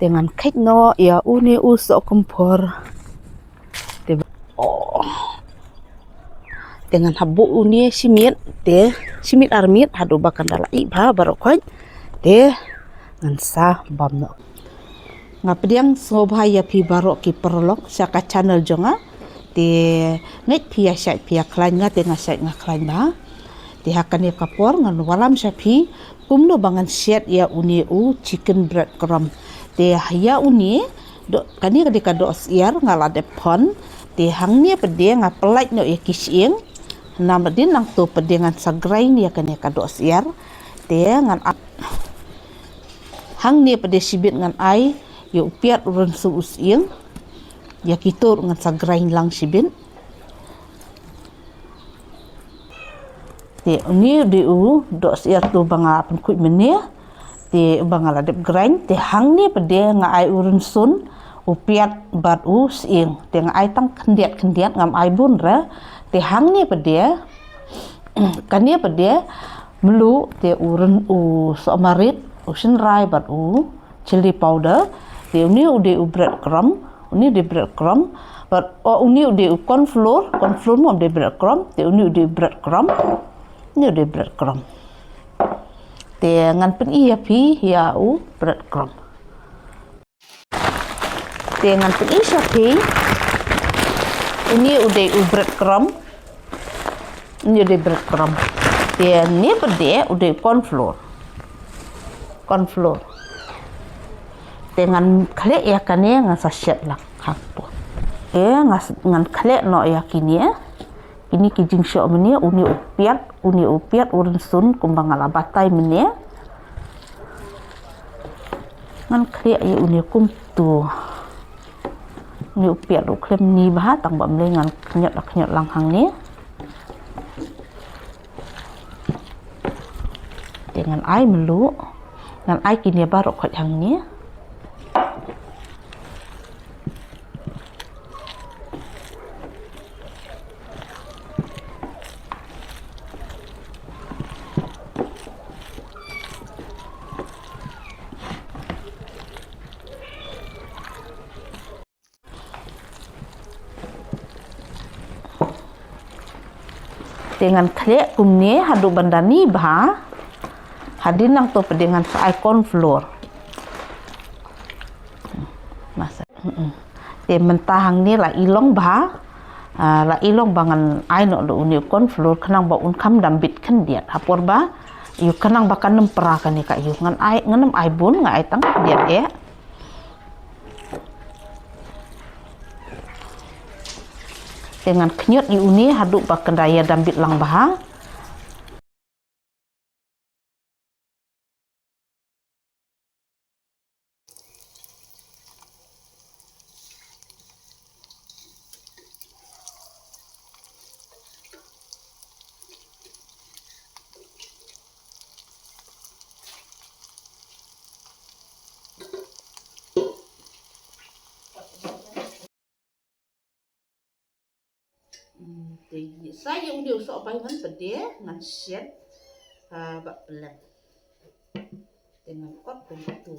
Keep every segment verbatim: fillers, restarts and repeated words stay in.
Te ngan kheit noh ïa une u sohkymphor. Te, oh. Te ngan hap buh une shi miet, te shi miet ar miet haduh ba kan da la ih bha baroh khoit. Te ngan sa bam noh. Nga pdiang sngewbha ïa phi baroh ki paralok sha ka channel jong nga. Te ngeit phi ïa shait phi ïa khlaiñ nga, te nga shait nga khlaiñ bha. Te ha kane ka por ngan wallam sha phi kumno ba ngan shet ïa une u chicken bread crumb. Te ïa une, doh, kane ka dei ka doh syiar nga la dep phon. Te hangne pat de nga pynlait noh ïa ki shyieng. Namar dei nangto pat de ngan sa grind ïa kane ka doh syiar. Te ngan ap. Hangne pat de shibit ngan ai ïa u piat, u rynsun, u shyieng. Ïa kito ruh ngan sa grind lang shibit. Te une u dei u doh syiar to ba nga pynkhuid mynne. Te ba nga la dep grind, te hangne pat de nga ai u rynsun, u piat bad u shyieng. Te nga ai tang khyndiat khyndiat, ngam ai bun re. Te hangne pat de, kane pat de mluh, te u ryn, u sohmarit, u shynrai bad u chilli powder. Te une u dei u bread crumb, une u dei bread crumb. Bad, oh, une u dei u corn flour, corn flour mo, um dei bread crumb. Te une u dei u bread crumb. Une u dei bread crumb. Te ngan pyni ïa phi ïa u bread crumb. Te ngan pyni sha phi. Une u dei u bread crumb. Une u dei bread crumb. Te une pat de u dei corn flour. Corn flour. Te ngan khleh ïa kane, ngan sa shet lang hapoh. Te ngan, ngan khleh noh ïa kine. Kine ki jingshoh mynne, une u piat, une u piat u rynsun kumba nga la batai mynne. Ngan khleh ïa une kumto. Une u piat u khlem ni bha, tang ba ym lei, ngan khñiot la khñiot lang hangne. Te ngan ai mluh. Ngan ai kine baroh khoit hangne. Te ngan khleh kumne haduh ban da ni bha. Hadien nangto pat de ngan sa ai corn flour. Masa. Mm-mm. Te mynta hangne la i long bha. Ah, la i long bha, ngan ai noh da une u corn flour khnang ba un kham dam bit khyndiat. Ha por ba ïoh khnang ba kan ym pra kane ka ïoh. Ngan ai, ngan ym ai bun, nga ai tang khyndiat eh. Te ngan khñiot ïa une haduh ba kan da ïa dam bit lang bha. Hmm, te sa ïa une u sohbai ngan pynde, ngan shet, ah, bad pynleng. Te ngan ot kumto.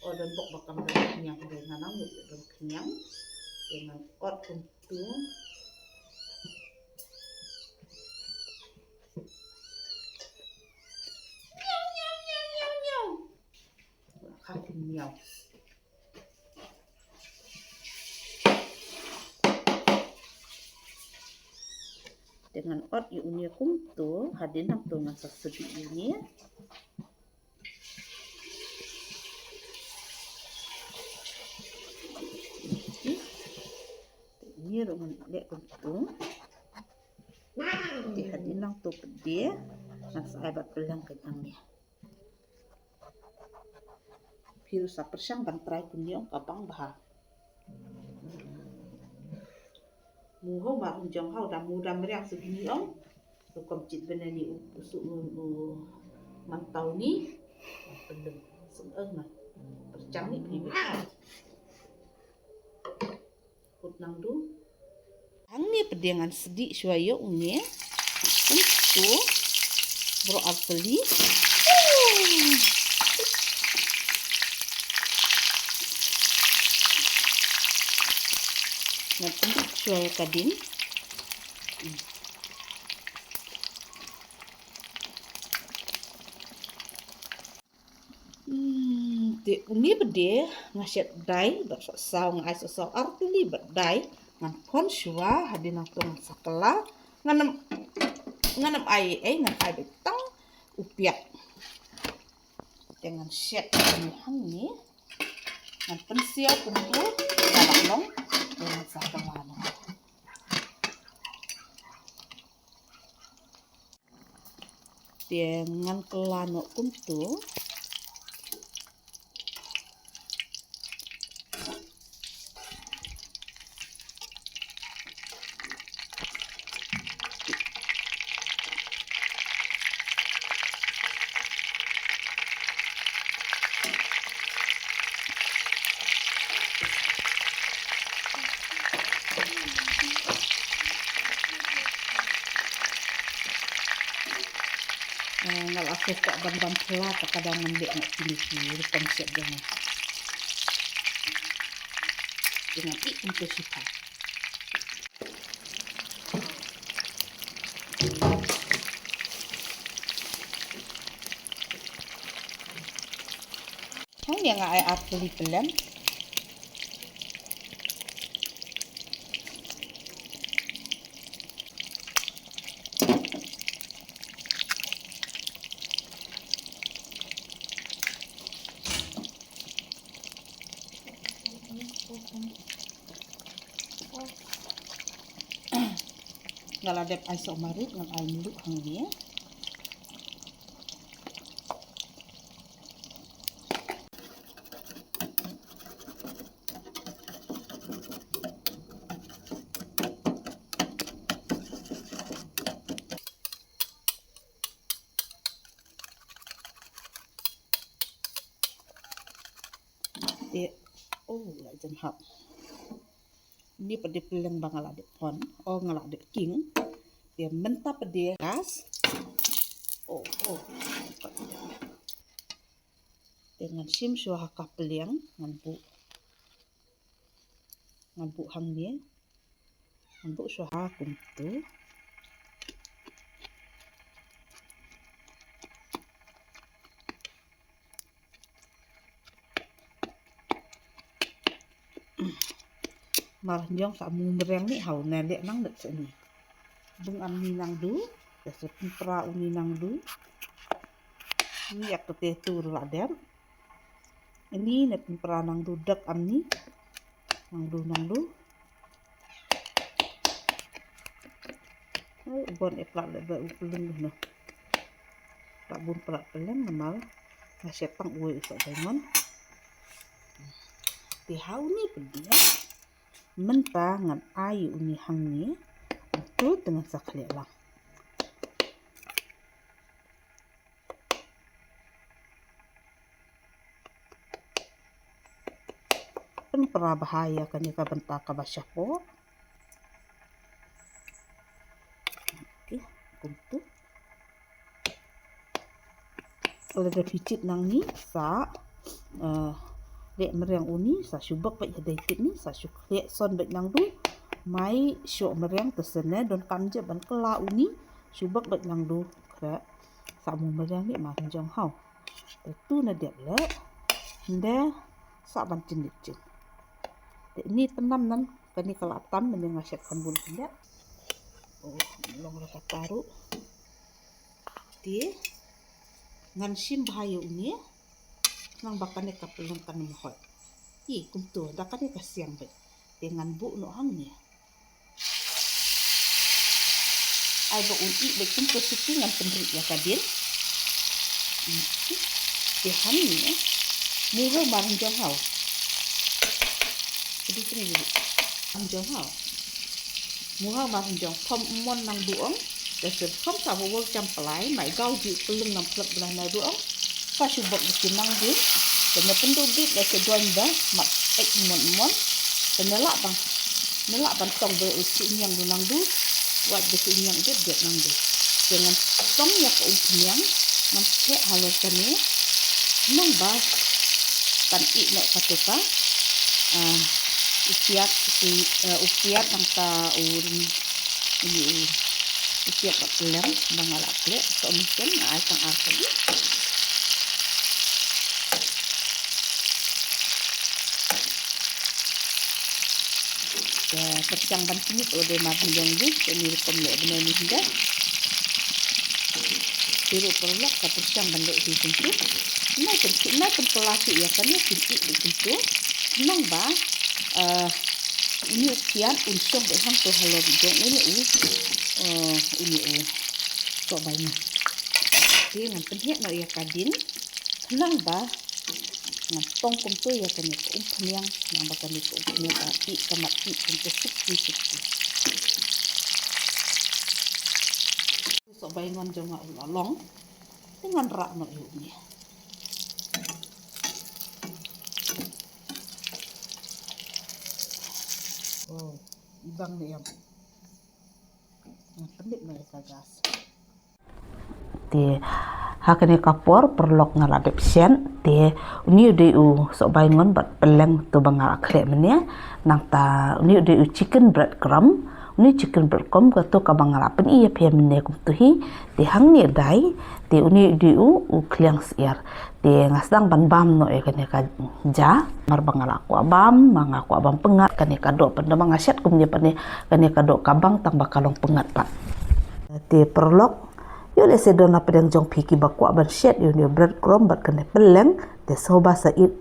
O don bok ba kam don khñiang, te ngan nang ot don khñiang. Te ngan ot kumto. Miau, miau, miau, miau, miau. Ka miau. Te ngan ot ïa une kumto, hadien nangto ngan sa sdih ïa une. Te une ruh ngan leh kumto. Te hadien nangto pat de ngan sa ai bad pynleng ka jong ne. Phi ruh sa pyrshang ban try kumne ong ka bang bha. Mu ho ma un jong hau da mu da mriang su kini ong. Su kom chit bene ni u su u man tau ni. Pelum su ong na. Pyrshang ni phi bha. Kut nang du. Hangne pdeng ngan sdih shuwa ïa une. Kumto. Bro ar peli. Ngan pynduh shuwa ïa ka ding. Hmm, te une pat de nga shet dai bad sohsaw, nga ai sohsaw ar tylli bad dai. Ngan khon shuwa hadien nangta ngan sa kylla. Ngan ym, ngan ym ai ei, ngan ai beit tang u piat. Te ngan shet hangne, hangne. Ngan pynsiaw kumtu, ka la long, te ngan sa kylla noh. Te ngan kylla noh kumtu. Eh, nga la shu kwah ban bam pla, ta ka daw ngan leh na kine ki rukom shet jong nga. Te ngan ih kumta shiphang. Hangne nga ai ar tylli pyllen. Nga la dep ai soh marut, ngan ai mluh hangne. Te, oh, la jan hap. Ni pat de pyllen ba nga la dep pon, oh, nga la dep king. Te mynta pat de gas. Oh, oh. Te ngan shim shuwa ha ka pylliang, ngan buh. Ngan buh hangne. Ngan buh shuwa kumtu. Mar jong sa mu mreng ni hau ne leh nang leh seni. Bung am ni nang du, te sa pynpra u ni nang du. Ni yak te tur la dem. Ini ne pynpra nang du dak am ni. Nang du, nang du. Ai, bon e plat le ba u peleng noh. Tak bun plat peleng namar. Nga shet tang uwei u sa daimon. Te hau ni pyndia. Mynta ngan ai uni hangne. Ynda te ngan sa khleh lang. Pynpra bha ïa kane ka bynta kaba shapoh. Okay, kumtu. Lada phi tip nangne sa, eh, leh mreng uni sa shu bok beit ha dei tip ni sa shu khleh son beit nang du. Mai shu mreng te sene don kam je ban kylla uni shu bok beit nang du. Kre sa mu mreng ni ma jong hau. Te tu na dep le. Nde sa ban chin dip chin. Te ni tynam nan kane ka la tam mynne nga shet kham bun kane. Oh, long ra ka taru. Te ngan shim bha ïa uni. Nang ba kane ka pynlong kan mhoi. I kumtu da kane ka siang beit. Te ngan buh noh hangne. Ai ba un ih beit kumta siti ngan pynrit ïa ka dil. Te hangne. Muheu mar jong hau. Kidi kini kidi. Mar jong hau. Muheu mar jong khom mon nang du ong. Te sir khom sa bo wol cham palai mai gau ji pylung nam plak bla na du ong. Sa shu bok bisi nang du. Te na pyndu bit da ke duan ba mat ek mon mon. Te na la bang. Nela ban tong ba u chi niang du nang du. Wat ba chi niang dep dep nang du. Te ngan tong ïa ka um niang. Ngan theh halor kane. Nang ba kan ih noh ka tu ka. Ah, U piat, u, eh, u piat nangta u, u, u piat bad pylleng ba nga la khleh, soh mynsiem nga ai tang ar tylli. Te pyrshang ban pynït u dei mar hynrei jong ju, te ni rukom leh bnai ni hynrei. Te ruh paralok ka pyrshang ban leh hi kumtu. Nai pyn, nai pynkylla hi ïa kane pynït dei kumtu. Nang ba, eh, uni u piat un shong beit hangto halor jong uni u, eh, uni u sohbaingon. Te ngan pynheh noh ïa ka dien. Nang ba ngan tong kumto ïa kane ka umphniang, nang ba kane ka umphniang ka ih ka mat ih kumto sukti sukti. Sohbaingon jong nga u la long, te ngan rah noh ïa une. Oh, i bang ne em. Ngan pynlip noh ïa ka gas. Te ha kane ka por paralok nga la dep shet, te uni u dei u sohbaingon bad pylleng to ba nga la khleh mynne, nangta uni u dei u chicken bread crumb, uni chicken bread crumb kato kaba nga la pyni ïa phi mynne kumto hi, te hangne dei, te uni u dei u, u khliang syiar. Te nga sdang ban bam noh ïa kane ka ja, mar ba nga la kwah bam, ma nga kwah bam pyngngad, kane ka doh pat da ba nga shet kumne pat ne, kane ka doh ka bang tang ba ka long pyngngad pat. Te paralok, ïoh lehse don na pdeng jong phi kiba kwah ban shet ïa une u bread crumb bad kane pylleng, te sngewbha sa ïeit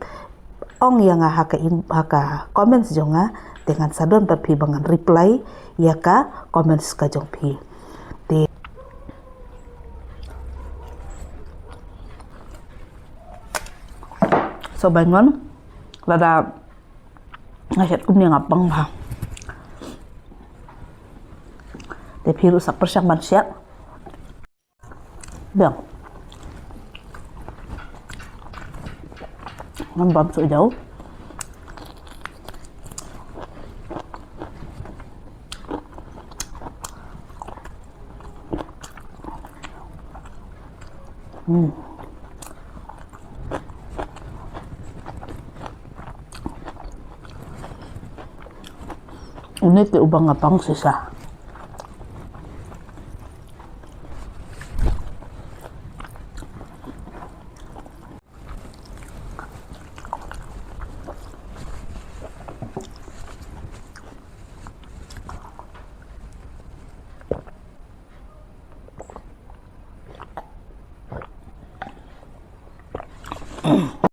ong ïa nga ha ka in, ha ka comments jong nga, te ngan sa don bad phi ba ngan reply ïa ka comments ka jong phi. Te sohbaingon, lada nga shet kumne nga pang bha. Te phi ruh sa pyrshang ban shet. Biang. Ngan bam shuh jaw. Hmm. Une te uba nga pang shisha.